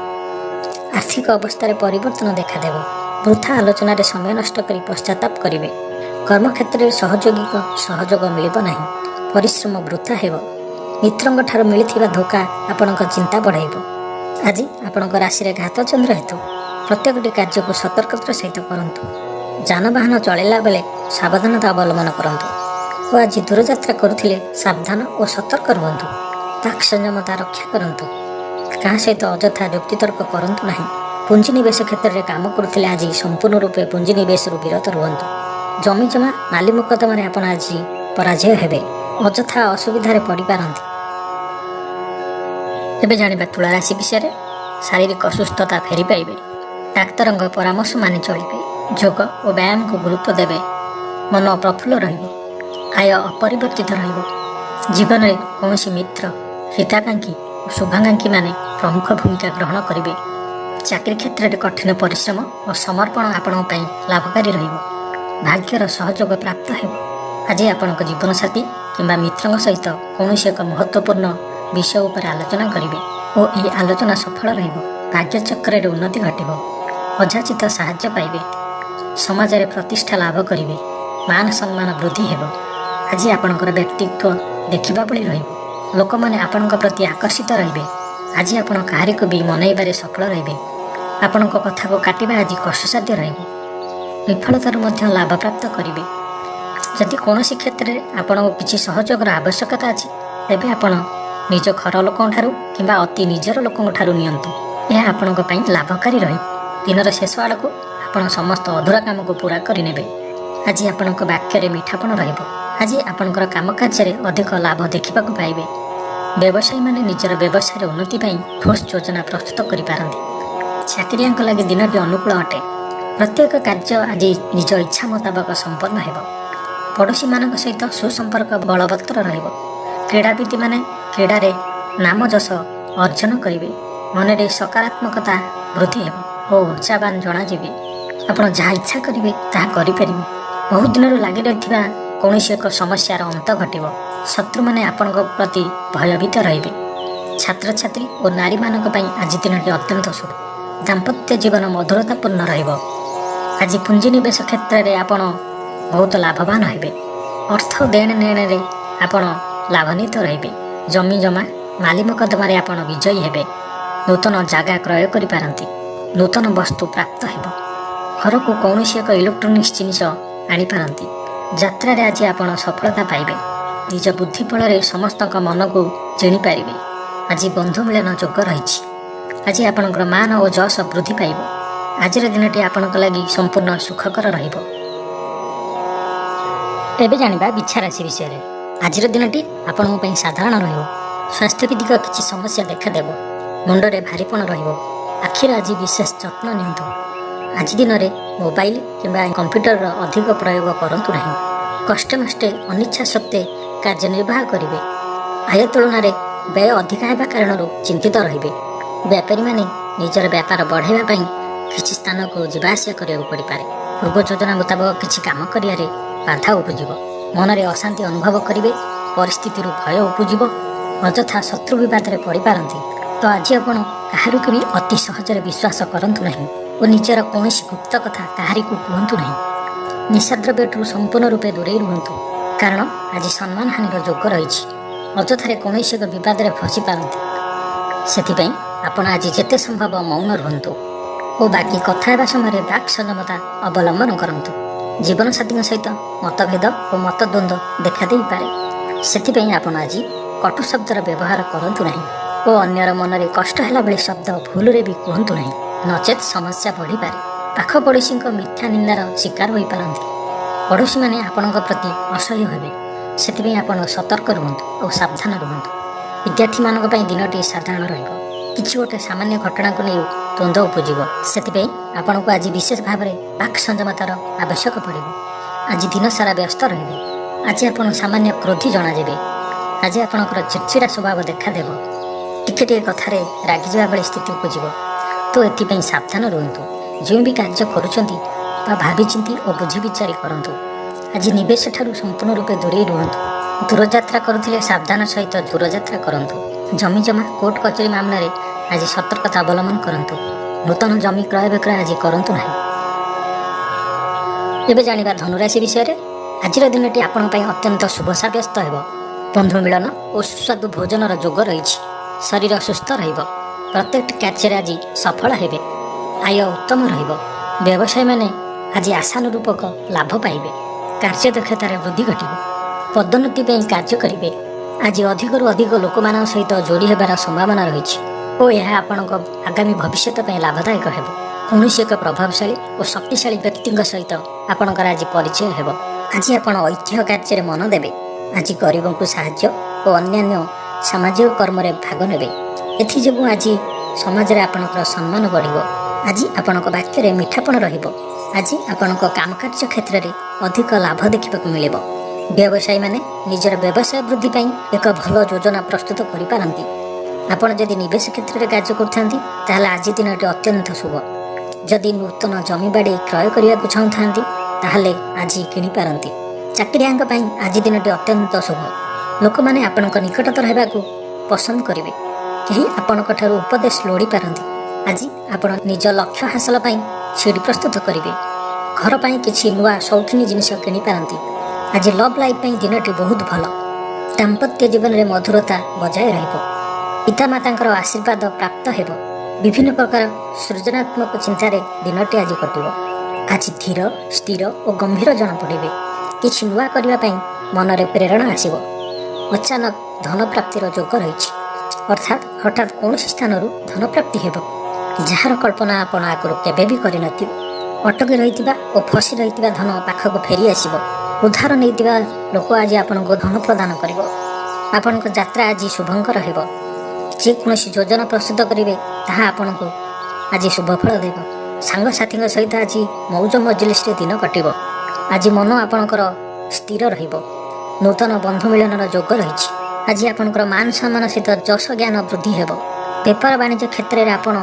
ଆର୍ଥିକ ଅବସ୍ଥାରେ ପରିବର୍ତ୍ତନ ଦେଖାଦେବ। ବୃଥା ଆଲୋଚନାରେ ସମୟ ନଷ୍ଟ କରି ପଶ୍ଚାତାପ କରିବେ। କର୍ମକ୍ଷେତ୍ରରେ ସହଯୋଗୀଙ୍କ ସହଯୋଗ ମିଳିବ ନାହିଁ। ପରିଶ୍ରମ ବୃଥା ହେବ। ମିତ୍ରଙ୍କ ଠାରୁ ମିଳିଥିବା ଧୋକା ଆପଣଙ୍କ ଚିନ୍ତା ବଢ଼ାଇବ। ଆଜି ଆପଣଙ୍କ ରାଶିରେ ଘାତଚନ୍ଦ୍ର ହେତୁ ପ୍ରତ୍ୟେକଟି କାର୍ଯ୍ୟକୁ ସତର୍କତାର ସହିତ କରନ୍ତୁ। ଯାନବାହନ ଚଳାଇଲା ବେଳେ ସାବଧାନତା ଅବଲମ୍ବନ କରନ୍ତୁ ଓ ଆଜି ଦୂରଯାତ୍ରା କରୁଥିଲେ ସାବଧାନ ଓ ସତର୍କ ରୁହନ୍ତୁ। ବାକ୍ ସଂଯମତା ରକ୍ଷା କରନ୍ତୁ। କାହା ସହିତ ଅଯଥା ଯୁକ୍ତିତର୍କ କରନ୍ତୁ ନାହିଁ। ପୁଞ୍ଜିନିବେଶ କ୍ଷେତ୍ରରେ କାମ କରୁଥିଲେ ଆଜି ସମ୍ପୂର୍ଣ୍ଣ ରୂପେ ପୁଞ୍ଜିନିବେଶରୁ ବିରତ ରୁହନ୍ତୁ। ଜମିଜମା ମାଲି ମୋକଦ୍ଦମାରେ ଆପଣ ଆଜି ପରାଜୟ ହେବେ। ଅଯଥା ଅସୁବିଧାରେ ପଡ଼ିପାରନ୍ତି। ଏବେ ଜାଣିବା ତୁଳା ରାଶି ବିଷୟରେ। ଶାରୀରିକ ଅସୁସ୍ଥତା ଫେରି ପାଇବେ। ଡାକ୍ତରଙ୍କ ପରାମର୍ଶ ମାନି ଚଳିବେ। ଯୋଗ ଓ ବ୍ୟାୟାମକୁ ଗୁରୁତ୍ୱ ଦେବେ। ମନ ପ୍ରଫୁଲ୍ଲ ରହିବ। ଆୟ ଅପରିବର୍ତ୍ତିତ ରହିବ। ଜୀବନରେ କୌଣସି ମିତ୍ର, ହିତାକାଂକ୍ଷୀ ଓ ଶୁଭାକାଂକ୍ଷୀମାନେ ପ୍ରମୁଖ ଭୂମିକା ଗ୍ରହଣ କରିବେ। ଚାକିରି କ୍ଷେତ୍ରରେ କଠିନ ପରିଶ୍ରମ ଓ ସମର୍ପଣ ଆପଣଙ୍କ ପାଇଁ ଲାଭକାରୀ ରହିବ। ଭାଗ୍ୟର ସହଯୋଗ ପ୍ରାପ୍ତ ହେବ। ଆଜି ଆପଣଙ୍କ ଜୀବନସାଥୀ କିମ୍ବା ମିତ୍ରଙ୍କ ସହିତ କୌଣସି ଏକ ମହତ୍ତ୍ୱପୂର୍ଣ୍ଣ ବିଷୟ ଉପରେ ଆଲୋଚନା କରିବେ ଓ ଏହି ଆଲୋଚନା ସଫଳ ରହିବ। ଭାଗ୍ୟଚକ୍ରରେ ଉନ୍ନତି ଘଟିବ। ଅଯାଚିତ ସାହାଯ୍ୟ ପାଇବେ। ସମାଜରେ ପ୍ରତିଷ୍ଠା ଲାଭ କରିବେ। ମାନ ସମ୍ମାନ ବୃଦ୍ଧି ହେବ। ଆଜି ଆପଣଙ୍କର ବ୍ୟକ୍ତିତ୍ୱ ଦେଖିବା ଭଳି ରହିବ। ଲୋକମାନେ ଆପଣଙ୍କ ପ୍ରତି ଆକର୍ଷିତ ରହିବେ। ଆଜି ଆପଣ କାହାରିକୁ ବି ମନାଇବାରେ ସଫଳ ରହିବେ। ଆପଣଙ୍କ କଥାକୁ କାଟିବା ଆଜି କଷ୍ଟସାଧ୍ୟ ରହିବ। ବିଫଳତାରୁ ମଧ୍ୟ ଲାଭ ପ୍ରାପ୍ତ କରିବେ। ଯଦି କୌଣସି କ୍ଷେତ୍ରରେ ଆପଣଙ୍କୁ କିଛି ସହଯୋଗର ଆବଶ୍ୟକତା ଅଛି, ତେବେ ଆପଣ ନିଜ ଘର ଲୋକଙ୍କଠାରୁ କିମ୍ବା ଅତି ନିଜର ଲୋକଙ୍କଠାରୁ ନିଅନ୍ତୁ। ଏହା ଆପଣଙ୍କ ପାଇଁ ଲାଭକାରୀ ରହିବ। ଦିନର ଶେଷ ଆଡ଼କୁ ଆପଣ ସମସ୍ତ ଅଧୁରା କାମକୁ ପୂରା କରିନେବେ। ଆଜି ଆପଣଙ୍କ ବାକ୍ୟରେ ମିଠାପଣ ରହିବ। ଆଜି ଆପଣଙ୍କର କାମ କାର୍ଯ୍ୟରେ ଅଧିକ ଲାଭ ଦେଖିବାକୁ ପାଇବେ। ବ୍ୟବସାୟୀମାନେ ନିଜର ବ୍ୟବସାୟରେ ଉନ୍ନତି ପାଇଁ ଠୋସ୍ ଯୋଜନା ପ୍ରସ୍ତୁତ କରିପାରନ୍ତି। ଚାକିରିଆଙ୍କ ଲାଗି ଦିନଟି ଅନୁକୂଳ ଅଟେ। ପ୍ରତ୍ୟେକ କାର୍ଯ୍ୟ ଆଜି ନିଜ ଇଚ୍ଛା ମୁତାବକ ସମ୍ପନ୍ନ ହେବ। ପଡ଼ୋଶୀମାନଙ୍କ ସହିତ ସୁସମ୍ପର୍କ ବଳବତ୍ତର ରହିବ। କ୍ରୀଡ଼ାବିତ୍ମାନେ କ୍ରୀଡ଼ାରେ ନାମ ଯଶ ଅର୍ଜନ କରିବେ। ମନରେ ସକାରାତ୍ମକତା ବୃଦ୍ଧି ହେବ ଓ ଉର୍ଜାବାନ ଜଣାଯିବେ। ଆପଣ ଯାହା ଇଚ୍ଛା କରିବେ, ତାହା କରିପାରିବେ। ବହୁତ ଦିନରୁ ଲାଗି ରହିଥିବା କୌଣସି ଏକ ସମସ୍ୟାର ଅନ୍ତ ଘଟିବ। ଶତ୍ରୁମାନେ ଆପଣଙ୍କ ପ୍ରତି ଭୟଭୀତ ରହିବେ। ଛାତ୍ରଛାତ୍ରୀ ଓ ନାରୀମାନଙ୍କ ପାଇଁ ଆଜି ଦିନଟି ଅତ୍ୟନ୍ତ ଶୁଭ। ଦାମ୍ପତ୍ୟ ଜୀବନ ମଧୁରତାପୂର୍ଣ୍ଣ ରହିବ। ଆଜି ପୁଞ୍ଜିନିବେଶ କ୍ଷେତ୍ରରେ ଆପଣ ବହୁତ ଲାଭବାନ ହେବେ। ଅର୍ଥ ଦେଣ ନେଣରେ ଆପଣ ଲାଭାନ୍ୱିତ ରହିବେ। ଜମି ଜମା ମାଲି ମୋକଦ୍ଦମାରେ ଆପଣ ବିଜୟୀ ହେବେ। ନୂତନ ଜାଗା କ୍ରୟ କରିପାରନ୍ତି। ନୂତନ ବସ୍ତୁ ପ୍ରାପ୍ତ ହେବ। ଘରକୁ କୌଣସି ଏକ ଇଲେକ୍ଟ୍ରୋନିକ୍ସ ଜିନିଷ ଆଣିପାରନ୍ତି। ଯାତ୍ରାରେ ଆଜି ଆପଣ ସଫଳତା ପାଇବେ। ନିଜ ବୁଦ୍ଧି ବଳରେ ସମସ୍ତଙ୍କ ମନକୁ ଜିଣିପାରିବେ। ଆଜି ବନ୍ଧୁ ମିଳନ ଯୋଗ ରହିଛି। ଆଜି ଆପଣଙ୍କର ମାନ ଓ ଯଶ ବୃଦ୍ଧି ପାଇବ। ଆଜିର ଦିନଟି ଆପଣଙ୍କ ଲାଗି ସମ୍ପୂର୍ଣ୍ଣ ସୁଖକର ରହିବ। ଏବେ ଜାଣିବା ବିଛା ରାଶି ବିଷୟରେ। ଆଜିର ଦିନଟି ଆପଣଙ୍କ ପାଇଁ ସାଧାରଣ ରହିବ। ସ୍ୱାସ୍ଥ୍ୟଭିତ୍ତିକ କିଛି ସମସ୍ୟା ଦେଖାଦେବ। ମୁଣ୍ଡରେ ଭାରିପଣ ରହିବ। ଆଖିର ଆଜି ବିଶେଷ ଯତ୍ନ ନିଅନ୍ତୁ। ଆଜି ଦିନରେ ମୋବାଇଲ କିମ୍ବା କମ୍ପ୍ୟୁଟରର ଅଧିକ ପ୍ରୟୋଗ କରନ୍ତୁ ନାହିଁ। କଷ୍ଟେମଷ୍ଟେ ଅନିଚ୍ଛା ସତ୍ତ୍ୱେ କାର୍ଯ୍ୟନିର୍ବାହ କରିବେ। ଆୟ ତୁଳନାରେ ବ୍ୟୟ ଅଧିକା ହେବା କାରଣରୁ ଚିନ୍ତିତ ରହିବେ। ବ୍ୟାପାରୀମାନେ ନିଜର ବ୍ୟାପାର ବଢ଼ାଇବା ପାଇଁ କିଛି ସ୍ଥାନକୁ ଯିବା ଆସିବା କରିବାକୁ ପଡ଼ିପାରେ। ପୂର୍ବ ଯୋଜନା ମୁତାବକ କିଛି କାମ କରିବାରେ ବାଧା ଉପୁଜିବ। ମନରେ ଅଶାନ୍ତି ଅନୁଭବ କରିବେ। ପରିସ୍ଥିତିରୁ ଭୟ ଉପୁଜିବ। ଅଯଥା ଶତ୍ରୁ ବିବାଦରେ ପଡ଼ିପାରନ୍ତି। ତ ଆଜି ଆପଣ କାହାରିକୁ ବି ଅତି ସହଜରେ ବିଶ୍ୱାସ କରନ୍ତୁ ନାହିଁ ଓ ନିଜର କୌଣସି ଗୁପ୍ତ କଥା କାହାରିକୁ କୁହନ୍ତୁ ନାହିଁ। ନିଶାଦ୍ରବ୍ୟଠାରୁ ସମ୍ପୂର୍ଣ୍ଣ ରୂପେ ଦୂରେଇ ରୁହନ୍ତୁ, କାରଣ ଆଜି ସମ୍ମାନହାନିର ଯୋଗ ରହିଛି। ଅଯଥାରେ କୌଣସି ଏକ ବିବାଦରେ ଫସି ପାରନ୍ତି। ସେଥିପାଇଁ ଆପଣ ଆଜି ଯେତେ ସମ୍ଭବ ମୌନ ରୁହନ୍ତୁ ଓ ବାକି କଥା ହେବା ସମୟରେ ବାକ୍ ସଂଯମତା ଅବଲମ୍ବନ କରନ୍ତୁ। ଜୀବନସାଥୀଙ୍କ ସହିତ ମତଭେଦ ଓ ମତଦ୍ୱନ୍ଦ୍ୱ ଦେଖାଦେଇପାରେ। ସେଥିପାଇଁ ଆପଣ ଆଜି କଟୁ ଶବ୍ଦର ବ୍ୟବହାର କରନ୍ତୁ ନାହିଁ ଓ ଅନ୍ୟର ମନରେ କଷ୍ଟ ହେଲା ଭଳି ଶବ୍ଦ ଭୁଲରେ ବି କୁହନ୍ତୁ ନାହିଁ, ନଚେତ୍ ସମସ୍ୟା ବଢ଼ିପାରେ। ପାଖ ପଡ଼ୋଶୀଙ୍କ ମିଥ୍ୟା ନିନ୍ଦାର ଶିକାର ହୋଇପାରନ୍ତି। ପଡ଼ୋଶୀମାନେ ଆପଣଙ୍କ ପ୍ରତି ଅସହ୍ୟ ହେବେ। ସେଥିପାଇଁ ଆପଣ ସତର୍କ ରୁହନ୍ତୁ ଓ ସାବଧାନ ରୁହନ୍ତୁ। ବିଦ୍ୟାର୍ଥୀମାନଙ୍କ ପାଇଁ ଦିନଟି ସାଧାରଣ ରହିବ। କିଛି ଗୋଟେ ସାମାନ୍ୟ ଘଟଣାକୁ ନେଇ ଦ୍ୱନ୍ଦ୍ୱ ଉପୁଜିବ। ସେଥିପାଇଁ ଆପଣଙ୍କୁ ଆଜି ବିଶେଷ ଭାବରେ ବାକ୍ ସଂଯମତାର ଆବଶ୍ୟକ ପଡ଼ିବ। ଆଜି ଦିନସାରା ବ୍ୟସ୍ତ ରହିବେ। ଆଜି ଆପଣ ସାମାନ୍ୟ କ୍ରୋଧୀ ଜଣାଯିବେ। ଆଜି ଆପଣଙ୍କର ଚିଡ଼ଚିଡ଼ା ସ୍ୱଭାବ ଦେଖାଦେବ। ଟିକେ ଟିକେ କଥାରେ ରାଗିଯିବା ଭଳି ସ୍ଥିତି ଉପୁଜିବ। ତ ଏଥିପାଇଁ ସାବଧାନ ରୁହନ୍ତୁ। ଯେଉଁ ବି କାର୍ଯ୍ୟ କରୁଛନ୍ତି ବା ଭାବିଚିନ୍ତି ଓ ବୁଝି ବିଚାରି କରନ୍ତୁ। ଆଜି ନିବେଶ ଠାରୁ ସମ୍ପୂର୍ଣ୍ଣ ରୂପେ ଦୂରେଇ ରୁହନ୍ତୁ। ଦୂରଯାତ୍ରା କରୁଥିଲେ ସାବଧାନ ସହିତ ଦୂରଯାତ୍ରା କରନ୍ତୁ। ଜମି ଜମା, କୋର୍ଟ କଚେରୀ ମାମଲାରେ ଆଜି ସତର୍କତା ଅବଲମ୍ବନ କରନ୍ତୁ। ନୂତନ ଜମି କ୍ରୟ ବିକ୍ରୟ ଆଜି କରନ୍ତୁ ନାହିଁ। ଏବେ ଜାଣିବା ଧନୁରାଶି ବିଷୟରେ। ଆଜିର ଦିନଟି ଆପଣଙ୍କ ପାଇଁ ଅତ୍ୟନ୍ତ ଶୁଭ ସାବ୍ୟସ୍ତ ହେବ। ବନ୍ଧୁ ମିଳନ ଓ ସୁସ୍ୱାଦୁ ଭୋଜନର ଯୋଗ ରହିଛି। ଶରୀର ସୁସ୍ଥ ରହିବ। ପ୍ରତ୍ୟେକଟି କାର୍ଯ୍ୟରେ ଆଜି ସଫଳ ହେବେ। ଆୟ ଉତ୍ତମ ରହିବ। ବ୍ୟବସାୟୀମାନେ ଆଜି ଆଶାନୁରୂପକ ଲାଭ ପାଇବେ। କାର୍ଯ୍ୟଦକ୍ଷତାରେ ବୃଦ୍ଧି ଘଟିବ। ପଦୋନ୍ନତି ପାଇଁ କାର୍ଯ୍ୟ କରିବେ। ଆଜି ଅଧିକରୁ ଅଧିକ ଲୋକମାନଙ୍କ ସହିତ ଯୋଡ଼ି ହେବାର ସମ୍ଭାବନା ରହିଛି ଓ ଏହା ଆପଣଙ୍କ ଆଗାମୀ ଭବିଷ୍ୟତ ପାଇଁ ଲାଭଦାୟକ ହେବ। କୌଣସି ଏକ ପ୍ରଭାବଶାଳୀ ଓ ଶକ୍ତିଶାଳୀ ବ୍ୟକ୍ତିଙ୍କ ସହିତ ଆପଣଙ୍କର ଆଜି ପରିଚୟ ହେବ। ଆଜି ଆପଣ ଐତିହ୍ୟ କାର୍ଯ୍ୟରେ ମନ ଦେବେ। ଆଜି ଗରିବଙ୍କୁ ସାହାଯ୍ୟ ଓ ଅନ୍ୟାନ୍ୟ ସାମାଜିକ କର୍ମରେ ଭାଗ ନେବେ। ଏଥିଯୋଗୁଁ ଆଜି ସମାଜରେ ଆପଣଙ୍କର ସମ୍ମାନ ବଢ଼ିବ। ଆଜି ଆପଣଙ୍କ ବାକ୍ୟରେ ମିଠାପଣ ରହିବ। ଆଜି ଆପଣଙ୍କ କାମକାର୍ଯ୍ୟ କ୍ଷେତ୍ରରେ ଅଧିକ ଲାଭ ଦେଖିବାକୁ ମିଳିବ। ବ୍ୟବସାୟୀମାନେ ନିଜର ବ୍ୟବସାୟ ବୃଦ୍ଧି ପାଇଁ ଏକ ଭଲ ଯୋଜନା ପ୍ରସ୍ତୁତ କରିପାରନ୍ତି। ଆପଣ ଯଦି ନିବେଶ କ୍ଷେତ୍ରରେ କାର୍ଯ୍ୟ କରୁଥାନ୍ତି, ତାହେଲେ ଆଜି ଦିନଟି ଅତ୍ୟନ୍ତ ଶୁଭ। ଯଦି ନୂତନ ଜମିବାଡ଼ି କ୍ରୟ କରିବାକୁ ଚାହୁଁଥାନ୍ତି, ତାହେଲେ ଆଜି କିଣିପାରନ୍ତି। ଚାକିରିଆଙ୍କ ପାଇଁ ଆଜି ଦିନଟି ଅତ୍ୟନ୍ତ ଶୁଭ। ଲୋକମାନେ ଆପଣଙ୍କ ନିକଟତର ହେବାକୁ ପସନ୍ଦ କରିବେ। କେହି ଆପଣଙ୍କ ଠାରୁ ଉପଦେଶ ଲୋଡ଼ି ପାରନ୍ତି। ଆଜି ଆପଣ ନିଜ ଲକ୍ଷ୍ୟ ହାସଲ ପାଇଁ ସିଡ଼ି ପ୍ରସ୍ତୁତ କରିବେ। ଘର ପାଇଁ କିଛି ନୂଆ ସୌଖିନୀ ଜିନିଷ କିଣିପାରନ୍ତି। ଆଜି ଲଭ୍ ଲାଇଫ୍ ପାଇଁ ଦିନଟି ବହୁତ ଭଲ। ଦାମ୍ପତ୍ୟ ଜୀବନରେ ମଧୁରତା ବଜାୟ ରହିବ। ପିତାମାତାଙ୍କର ଆଶୀର୍ବାଦ ପ୍ରାପ୍ତ ହେବ। ବିଭିନ୍ନ ପ୍ରକାର ସୃଜନାତ୍ମକ ଚିନ୍ତାରେ ଦିନଟି ଆଜି କଟିବ। ଆଜି ଧୀର, ସ୍ଥିର ଓ ଗମ୍ଭୀର ଜଣାପଡ଼ିବେ। କିଛି ନୂଆ କରିବା ପାଇଁ ମନରେ ପ୍ରେରଣା ଆସିବ। ଅଚାନକ ଧନପ୍ରାପ୍ତିର ଯୋଗ ରହିଛି, ଅର୍ଥାତ୍ ହଠାତ୍ କୌଣସି ସ୍ଥାନରୁ ଧନପ୍ରାପ୍ତି ହେବ, ଯାହାର କଳ୍ପନା ଆପଣ ଆଗରୁ କେବେ ବି କରିନଥିବେ। ଅଟକି ରହିଥିବା ଓ ଫସି ରହିଥିବା ଧନ ପାଖକୁ ଫେରି ଆସିବ। ଉଧାର ନେଇଥିବା ଲୋକ ଆଜି ଆପଣଙ୍କୁ ଧନ ପ୍ରଦାନ କରିବ। ଆପଣଙ୍କ ଯାତ୍ରା ଆଜି ଶୁଭଙ୍କର ହେବ। ଯେକୌଣସି ଯୋଜନା ପ୍ରସ୍ତୁତ କରିବେ, ତାହା ଆପଣଙ୍କୁ ଆଜି ଶୁଭଫଳ ଦେବ। ସାଙ୍ଗସାଥୀଙ୍କ ସହିତ ଆଜି ମୌଜ ମଜଲିସରେ ଦିନ କଟିବ। ଆଜି ମନ ଆପଣଙ୍କର ସ୍ଥିର ରହିବ। ନୂତନ ବନ୍ଧୁ ମିଳନର ଯୋଗ ରହିଛି। ଆଜି ଆପଣଙ୍କର ମାନ ସମ୍ମାନ ସହିତ ଯଶ ଜ୍ଞାନ ବୃଦ୍ଧି ହେବ। ବେପାର ବାଣିଜ୍ୟ କ୍ଷେତ୍ରରେ ଆପଣ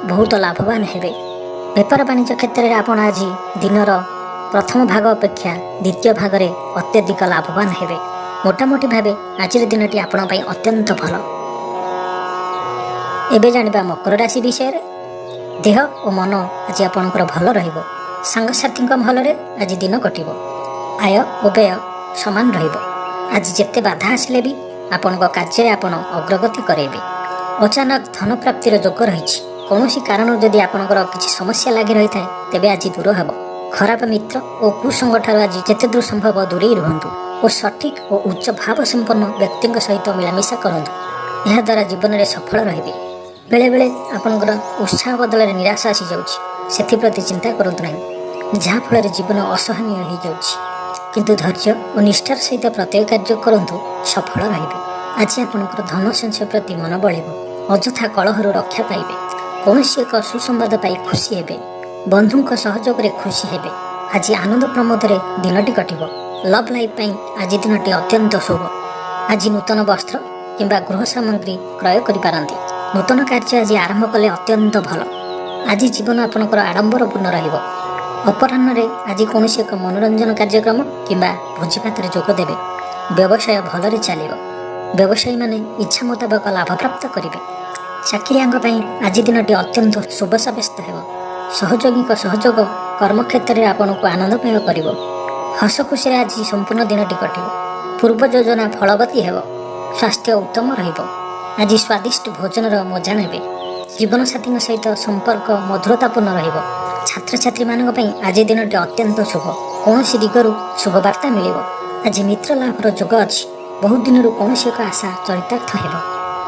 ବହୁତ ଲାଭବାନ ହେବେ। ବେପାର ବାଣିଜ୍ୟ କ୍ଷେତ୍ରରେ ଆପଣ ଆଜି ଦିନର ପ୍ରଥମ ଭାଗ ଅପେକ୍ଷା ଦ୍ୱିତୀୟ ଭାଗରେ ଅତ୍ୟଧିକ ଲାଭବାନ ହେବେ। ମୋଟାମୋଟି ଭାବେ ଆଜିର ଦିନଟି ଆପଣଙ୍କ ପାଇଁ ଅତ୍ୟନ୍ତ ଭଲ। ଏବେ ଜାଣିବା ମକର ରାଶି ବିଷୟରେ। ଦେହ ଓ ମନ ଆଜି ଆପଣଙ୍କର ଭଲ ରହିବ। ସାଙ୍ଗସାଥୀଙ୍କ ମହଲରେ ଆଜି ଦିନ କଟିବ। ଆୟ ଓ ବ୍ୟୟ ସମାନ ରହିବ। ଆଜି ଯେତେ ବାଧା ଆସିଲେ ବି ଆପଣଙ୍କ କାର୍ଯ୍ୟରେ ଆପଣ ଅଗ୍ରଗତି କରାଇବେ। ଅଚାନକ ଧନପ୍ରାପ୍ତିର ଯୋଗ ରହିଛି। କୌଣସି କାରଣରୁ ଯଦି ଆପଣଙ୍କର କିଛି ସମସ୍ୟା ଲାଗି ରହିଥାଏ, ତେବେ ଆଜି ଦୂର ହେବ। ଖରାପ ମିତ୍ର ଓ କୁସଙ୍ଗ ଠାରୁ ଆଜି ଯେତେ ଦୂର ସମ୍ଭବ ଦୂରେଇ ରୁହନ୍ତୁ ଓ ସଠିକ୍ ଓ ଉଚ୍ଚ ଭାବ ସମ୍ପନ୍ନ ବ୍ୟକ୍ତିଙ୍କ ସହିତ ମିଳାମିଶା କରନ୍ତୁ। ଏହାଦ୍ୱାରା ଜୀବନରେ ସଫଳ ରହିବେ। ବେଳେବେଳେ ଆପଣଙ୍କର ଉତ୍ସାହ ବଦଳରେ ନିରାଶା ଆସିଯାଉଛି। ସେଥିପ୍ରତି ଚିନ୍ତା କରନ୍ତୁ ନାହିଁ, ଯାହାଫଳରେ ଜୀବନ ଅସହନୀୟ ହୋଇଯାଉଛି। କିନ୍ତୁ ଧୈର୍ଯ୍ୟ ଓ ନିଷ୍ଠାର ସହିତ ପ୍ରତ୍ୟେକ କାର୍ଯ୍ୟ କରନ୍ତୁ, ସଫଳ ରହିବେ। ଆଜି ଆପଣଙ୍କର ଧନ ସଞ୍ଚୟ ପ୍ରତି ମନ ବଳିବ। ଅଯଥା କଳହରୁ ରକ୍ଷା ପାଇବେ। କୌଣସି ଏକ ସୁସମ୍ବାଦ ପାଇ ଖୁସି ହେବେ। ବନ୍ଧୁଙ୍କ ସହଯୋଗରେ ଖୁସି ହେବେ। ଆଜି ଆନନ୍ଦ ପ୍ରମୋଦରେ ଦିନଟି କଟିବ। ଲଭ୍ ଲାଇଫ୍ ପାଇଁ ଆଜି ଦିନଟି ଅତ୍ୟନ୍ତ ଶୁଭ। ଆଜି ନୂତନ ବସ୍ତ୍ର କିମ୍ବା ଗୃହ ସାମଗ୍ରୀ କ୍ରୟ କରିପାରନ୍ତି। ନୂତନ କାର୍ଯ୍ୟ ଆଜି ଆରମ୍ଭ କଲେ ଅତ୍ୟନ୍ତ ଭଲ। ଆଜି ଜୀବନ ଆପଣଙ୍କର ଆଡ଼ମ୍ବରପୂର୍ଣ୍ଣ ରହିବ। ଅପରାହ୍ନରେ ଆଜି କୌଣସି ଏକ ମନୋରଞ୍ଜନ କାର୍ଯ୍ୟକ୍ରମ କିମ୍ବା ଭୋଜିଭାତରେ ଯୋଗ ଦେବେ। ବ୍ୟବସାୟ ଭଲରେ ଚାଲିବ। ବ୍ୟବସାୟୀମାନେ ଇଚ୍ଛା ମୁତାବକ ଲାଭପ୍ରାପ୍ତ କରିବେ। ଚାକିରିଆଙ୍କ ପାଇଁ ଆଜି ଦିନଟି ଅତ୍ୟନ୍ତ ଶୁଭ ସାବ୍ୟସ୍ତ ହେବ। ସହଯୋଗୀଙ୍କ ସହଯୋଗ କର୍ମକ୍ଷେତ୍ରରେ ଆପଣଙ୍କୁ ଆନନ୍ଦମୟ କରିବ। ହସ ଖୁସିରେ ଆଜି ସମ୍ପୂର୍ଣ୍ଣ ଦିନଟି କଟିବ। ପୂର୍ବ ଯୋଜନା ଫଳବତୀ ହେବ। ସ୍ୱାସ୍ଥ୍ୟ ଉତ୍ତମ ରହିବ। ଆଜି ସ୍ୱାଦିଷ୍ଟ ଭୋଜନର ମଜା ନେବେ। ଜୀବନସାଥୀଙ୍କ ସହିତ ସମ୍ପର୍କ ମଧୁରତାପୂର୍ଣ୍ଣ ରହିବ। ଛାତ୍ରଛାତ୍ରୀମାନଙ୍କ ପାଇଁ ଆଜି ଦିନଟି ଅତ୍ୟନ୍ତ ଶୁଭ। କୌଣସି ଦିଗରୁ ଶୁଭବାର୍ତ୍ତା ମିଳିବ। ଆଜି ମିତ୍ର ଲାଭର ଯୋଗ ଅଛି। ବହୁତ ଦିନରୁ କୌଣସି ଏକ ଆଶା ଚରିତାର୍ଥ ହେବ।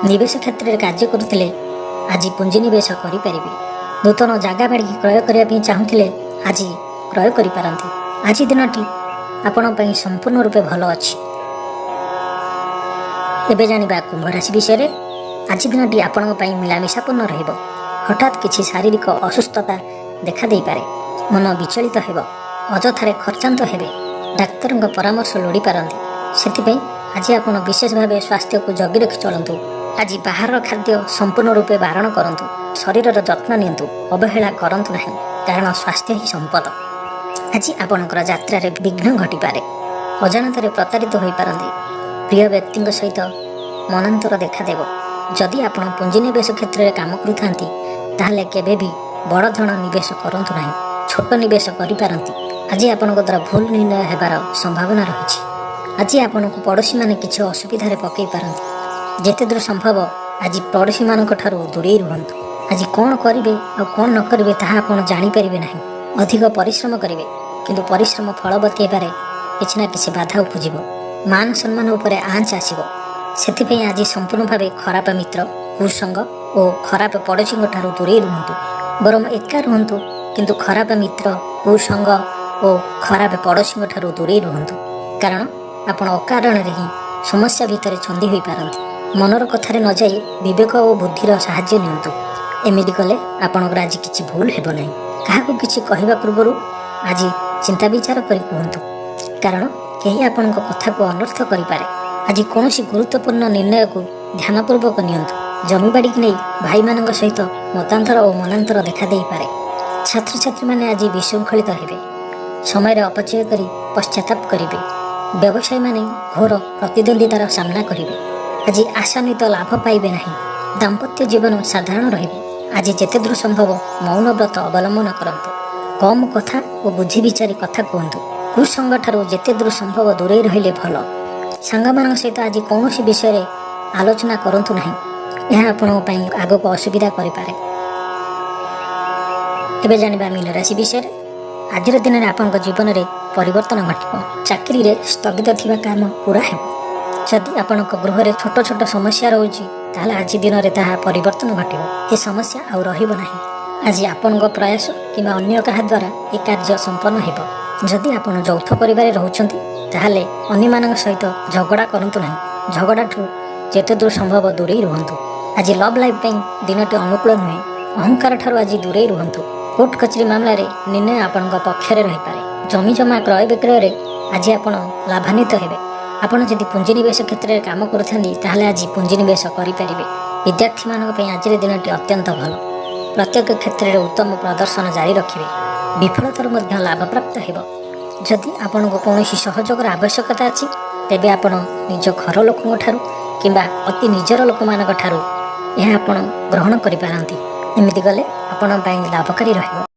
ନିବେଶ କ୍ଷେତ୍ରରେ କାର୍ଯ୍ୟ କରୁଥିଲେ ଆଜି ପୁଞ୍ଜିନିବେଶ କରିପାରିବେ। ନୂତନ ଜାଗା ବାଡ଼ି କ୍ରୟ କରିବା ପାଇଁ ଚାହୁଁଥିଲେ ଆଜି କ୍ରୟ କରିପାରନ୍ତି। ଆଜି ଦିନଟି ଆପଣଙ୍କ ପାଇଁ ସମ୍ପୂର୍ଣ୍ଣ ରୂପେ ଭଲ ଅଛି। ଏବେ ଜାଣିବା କୁମ୍ଭ ରାଶି ବିଷୟରେ। ଆଜି ଦିନଟି ଆପଣଙ୍କ ପାଇଁ ମିଳାମିଶାପୂର୍ଣ୍ଣ ରହିବ। ହଠାତ୍ କିଛି ଶାରୀରିକ ଅସୁସ୍ଥତା ଦେଖା ଦେଇପାରେ। ମନ ବିଚଳିତ ହେବ। ଅଯଥାରେ ଖର୍ଚ୍ଚାନ୍ତ ହେବେ। ଡାକ୍ତରଙ୍କ ପରାମର୍ଶ ଲୋଡ଼ିପାରନ୍ତି। ସେଥିପାଇଁ ଆଜି ଆପଣ ବିଶେଷ ଭାବେ ସ୍ୱାସ୍ଥ୍ୟକୁ ଜଗି ରଖି ଚଳନ୍ତୁ। ଆଜି ବାହାରର ଖାଦ୍ୟ ସମ୍ପୂର୍ଣ୍ଣ ରୂପେ ବାରଣ କରନ୍ତୁ। ଶରୀରର ଯତ୍ନ ନିଅନ୍ତୁ, ଅବହେଳା କରନ୍ତୁ ନାହିଁ, କାରଣ ସ୍ୱାସ୍ଥ୍ୟ ହିଁ ସମ୍ପଦ। ଆଜି ଆପଣଙ୍କର ଯାତ୍ରାରେ ବିଘ୍ନ ଘଟିପାରେ। ଅଜାଣତରେ ପ୍ରତାରିତ ହୋଇପାରନ୍ତି। ପ୍ରିୟ ବ୍ୟକ୍ତିଙ୍କ ସହିତ ମନାନ୍ତର ଦେଖାଦେବ। ଯଦି ଆପଣ ପୁଞ୍ଜିନିବେଶ କ୍ଷେତ୍ରରେ କାମ କରୁଥାନ୍ତି, ତାହେଲେ କେବେ ବି ବଡ଼ ଧରଣ ନିବେଶ କରନ୍ତୁ ନାହିଁ। ଛୋଟ ନିବେଶ କରିପାରନ୍ତି। ଆଜି ଆପଣଙ୍କ ଦ୍ୱାରା ଭୁଲ ନିର୍ଣ୍ଣୟ ହେବାର ସମ୍ଭାବନା ରହିଛି। ଆଜି ଆପଣଙ୍କୁ ପଡ଼ୋଶୀମାନେ କିଛି ଅସୁବିଧାରେ ପକାଇ ପାରନ୍ତି। ଯେତେ ଦୂର ସମ୍ଭବ ଆଜି ପଡ଼ୋଶୀମାନଙ୍କ ଠାରୁ ଦୂରେଇ ରୁହନ୍ତୁ। ଆଜି କ'ଣ କରିବେ ଆଉ କ'ଣ ନ କରିବେ, ତାହା ଆପଣ ଜାଣିପାରିବେ ନାହିଁ। ଅଧିକ ପରିଶ୍ରମ କରିବେ, କିନ୍ତୁ ପରିଶ୍ରମ ଫଳବତୀ ହେବାରେ କିଛି ନା କିଛି ବାଧା ଉପୁଜିବ। ମାନ ସମ୍ମାନ ଉପରେ ଆଞ୍ଚ ଆସିବ। ସେଥିପାଇଁ ଆଜି ସମ୍ପୂର୍ଣ୍ଣ ଭାବେ ଖରାପ ମିତ୍ର, କୁସଙ୍ଗ ଓ ଖରାପ ପଡ଼ୋଶୀଙ୍କ ଠାରୁ ଦୂରେଇ ରୁହନ୍ତୁ। ବରଂ ଏକା ରୁହନ୍ତୁ, କିନ୍ତୁ ଖରାପ ମିତ୍ର, କୁସଙ୍ଗ ଓ ଖରାପ ପଡ଼ୋଶୀଙ୍କ ଠାରୁ ଦୂରେଇ ରୁହନ୍ତୁ, କାରଣ ଆପଣ ଅକାରଣରେ ହିଁ ସମସ୍ୟା ଭିତରେ ଛନ୍ଦି ହୋଇପାରନ୍ତି। ମନର କଥାରେ ନ ଯାଇ ବିବେକ ଓ ବୁଦ୍ଧିର ସାହାଯ୍ୟ ନିଅନ୍ତୁ। ଏମିତି କଲେ ଆପଣଙ୍କର ଆଜି କିଛି ଭୁଲ ହେବ ନାହିଁ। କାହାକୁ କିଛି କହିବା ପୂର୍ବରୁ ଆଜି ଚିନ୍ତା ବିଚାର କରି କୁହନ୍ତୁ, କାରଣ କେହି ଆପଣଙ୍କ କଥାକୁ ଅନର୍ଥ କରିପାରେ। ଆଜି କୌଣସି ଗୁରୁତ୍ୱପୂର୍ଣ୍ଣ ନିର୍ଣ୍ଣୟକୁ ଧ୍ୟାନପୂର୍ବକ ନିଅନ୍ତୁ। ଜମିବାଡ଼ିକୁ ନେଇ ଭାଇମାନଙ୍କ ସହିତ ମତାନ୍ତର ଓ ମନାନ୍ତର ଦେଖାଦେଇପାରେ। ଛାତ୍ରଛାତ୍ରୀମାନେ ଆଜି ବିଶୃଙ୍ଖଳିତ ହେବେ। ସମୟରେ ଅପଚୟ କରି ପଶ୍ଚାତାପ କରିବେ। ବ୍ୟବସାୟୀମାନେ ଘୋର ପ୍ରତିଦ୍ୱନ୍ଦିତାର ସାମ୍ନା କରିବେ। ଆଜି ଆଶାନ୍ୱିତ ଲାଭ ପାଇବେ ନାହିଁ। ଦାମ୍ପତ୍ୟ ଜୀବନ ସାଧାରଣ ରହିବ। ଆଜି ଯେତେ ଦୂର ସମ୍ଭବ ମୌନ ବ୍ରତ ଅବଲମ୍ବନ କରନ୍ତୁ। କମ୍ କଥା ଓ ବୁଝି ବିଚାରି କଥା କୁହନ୍ତୁ। କୁସଙ୍ଗ ଠାରୁ ଯେତେ ଦୂର ସମ୍ଭବ ଦୂରେଇ ରହିଲେ ଭଲ। ସାଙ୍ଗମାନଙ୍କ ସହିତ ଆଜି କୌଣସି ବିଷୟରେ ଆଲୋଚନା କରନ୍ତୁ ନାହିଁ। ଏହା ଆପଣଙ୍କ ପାଇଁ ଆଗକୁ ଅସୁବିଧା କରିପାରେ। ଏବେ ଜାଣିବା ମୀନ ରାଶି ବିଷୟରେ। ଆଜିର ଦିନରେ ଆପଣଙ୍କ ଜୀବନରେ ପରିବର୍ତ୍ତନ ଘଟିବ। ଚାକିରିରେ ସ୍ଥଗିତ ଥିବା କାମ ପୁରା ହେବ। ଯଦି ଆପଣଙ୍କ ଗୃହରେ ଛୋଟ ଛୋଟ ସମସ୍ୟା ରହୁଛି, ତାହେଲେ ଆଜି ଦିନରେ ତାହା ପରିବର୍ତ୍ତନ ଘଟିବ। ଏ ସମସ୍ୟା ଆଉ ରହିବ ନାହିଁ। ଆଜି ଆପଣଙ୍କ ପ୍ରୟାସ କିମ୍ବା ଅନ୍ୟ କାହା ଦ୍ୱାରା ଏ କାର୍ଯ୍ୟ ସମ୍ପନ୍ନ ହେବ। ଯଦି ଆପଣ ଯୌଥ ପରିବାରରେ ରହୁଛନ୍ତି, ତାହେଲେ ଅନ୍ୟମାନଙ୍କ ସହିତ ଝଗଡ଼ା କରନ୍ତୁ ନାହିଁ। ଝଗଡ଼ାଠୁ ଯେତେ ଦୂର ସମ୍ଭବ ଦୂରେଇ ରୁହନ୍ତୁ। ଆଜି ଲଭ୍ ଲାଇଫ୍ ପାଇଁ ଦିନଟି ଅନୁକୂଳ ନୁହେଁ। ଅହଙ୍କାର ଠାରୁ ଆଜି ଦୂରେଇ ରୁହନ୍ତୁ। କୋର୍ଟ କଚେରୀ ମାମଲାରେ ନିର୍ଣ୍ଣୟ ଆପଣଙ୍କ ପକ୍ଷରେ ରହିପାରେ। ଜମି ଜମା କ୍ରୟ ବିକ୍ରୟରେ ଆଜି ଆପଣ ଲାଭାନ୍ୱିତ ହେବେ। ଆପଣ ଯଦି ପୁଞ୍ଜିନିବେଶ କ୍ଷେତ୍ରରେ କାମ କରୁଥାନ୍ତି, ତାହେଲେ ଆଜି ପୁଞ୍ଜିନିବେଶ କରିପାରିବେ। ବିଦ୍ୟାର୍ଥୀମାନଙ୍କ ପାଇଁ ଆଜିର ଦିନଟି ଅତ୍ୟନ୍ତ ଭଲ। ପ୍ରତ୍ୟେକ କ୍ଷେତ୍ରରେ ଉତ୍ତମ ପ୍ରଦର୍ଶନ ଜାରି ରଖିବେ। ବିଫଳତାରୁ ମଧ୍ୟ ଲାଭପ୍ରାପ୍ତ ହେବ। ଯଦି ଆପଣଙ୍କୁ କୌଣସି ସହଯୋଗର ଆବଶ୍ୟକତା ଅଛି, ତେବେ ଆପଣ ନିଜ ଘର ଲୋକଙ୍କ ଠାରୁ କିମ୍ବା ଅତି ନିଜର ଲୋକମାନଙ୍କ ଠାରୁ ଏହା ଆପଣ ଗ୍ରହଣ କରିପାରନ୍ତି। ଏମିତି କଲେ ଆପଣଙ୍କ ପାଇଁ ଲାଭକାରୀ ରହିବ।